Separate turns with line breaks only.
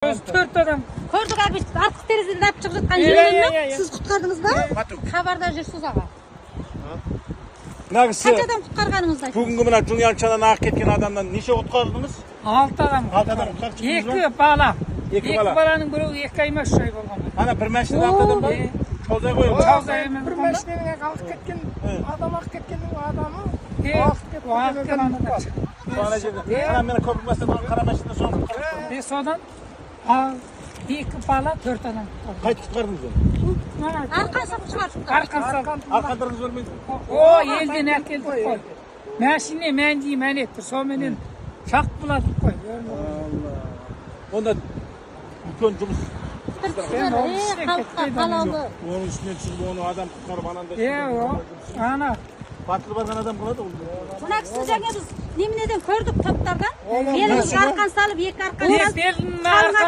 Өзі төрт адам.
Көрдік, әлгі артқы терезеден алып шығып жатқан
Иә,
жерінен.
иә, иә.
Сіз құтқардыңыз ба? Хабарда жүрсіз, аға.
Мына кісі
Қанша адам құтқарғаныңызды айтыңыз.
Бүгінгі мына Жунианчадан ағып кеткен адамнан неше құтқардыңыз?
Алты адам.
Алты адам құтқарып шықтыңыз ба?
Екі бала.
Екі бала.
Баланың біреуі 2 ай ма, 3 ай болған.
Ана бір машинада алты адам бар.
Е.
Чолзай ғой.
Чалзаймен
бір
болған да.
машинаның ағып кеткен адам, ағып кеткеннің адамы
Е,
ағып кеткен
ағып кеткен
адам
адам.
бар.
Ана жерде. Ана мені көпір басында тұрған қара машина, соны құтқарып.
Е, содан ал, екі бала, төрт адам құтқарды.
Қайтып құтқардыңыз оны?
Мына
Арқан салып шығарып.
Арқан салып.
Арқандарыңыз өлмейді.
О, елден әкелдік қой. Мәшине мәнди мәнет тұр. Соменен шақпыладық қой.
Онда үлкен жұмыс.
Бір кісілер,
Оның
е,
үстінен
халыққа
кетпейді.
қалаулы.
Оның үстінен шығып, оны адам құтқарып, анандай.
Е, о, ана
Батыл барған адам қалады ол.
Мына кісіні жаңа біз неменеден көрдік, топтардан. Белін арқан салып, екі арқан
Е,
салып.
белінің
Қалың адам.
арқасы.